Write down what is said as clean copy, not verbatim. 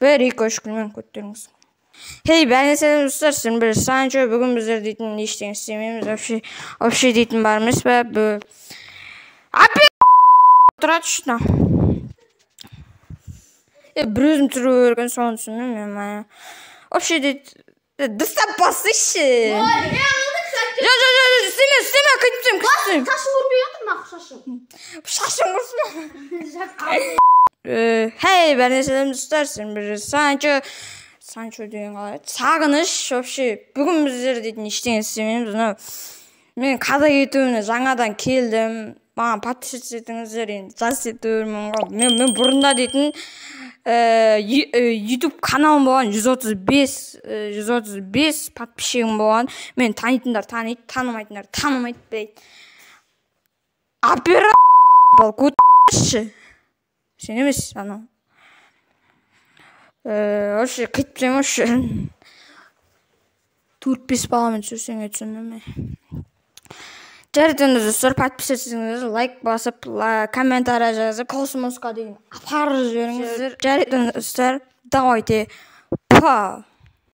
Бір, екі, үш, күлмен көттеріңіз. Хей, бәріне сәлем, достар, сен бір Санчо. Бүгін біздер дейтін ештеңе істемейміз. Вообще дейтін бар емес па? Тұра түші. Бір өзім түсіру керек, соны түсіндім мен. Вообще дейді, дұрыстап басайшы. Жоқ, жоқ, жоқ, істеме, істеме, қайтып түсемін, қайтып түсемін. Шашың көрінбей жатыр, нахуй шашың. Шашың құрсын. Хей, бәріне сәлем, достар, сен бір Санчо. Санчо деген қалай еді? Сағыныш. Вообще, бүгін біздер дейтін ештеңе істемейміз. Мынау мен қазақ ютубына жаңадан келдім. Маған подписаться етіңіздер, енді жас ютубермін ғой. Мен бұрында дейтін ютуб каналым болған, 135 подписчигім болған. Мен танитындар таниды, танымайтындар танымайды, блядь. Опера көтші. Сен емес, анау. Вообще қитып тастаймын вообще. Төрт бес баламен түсірсең, түсіндім мен. Жарайды онда, достар, подписаться етіңіздер, лайк басып, комментарий жазып, космосқа дейін апарып жіберіңіздер. Жарайды онда, достар, давайте, па.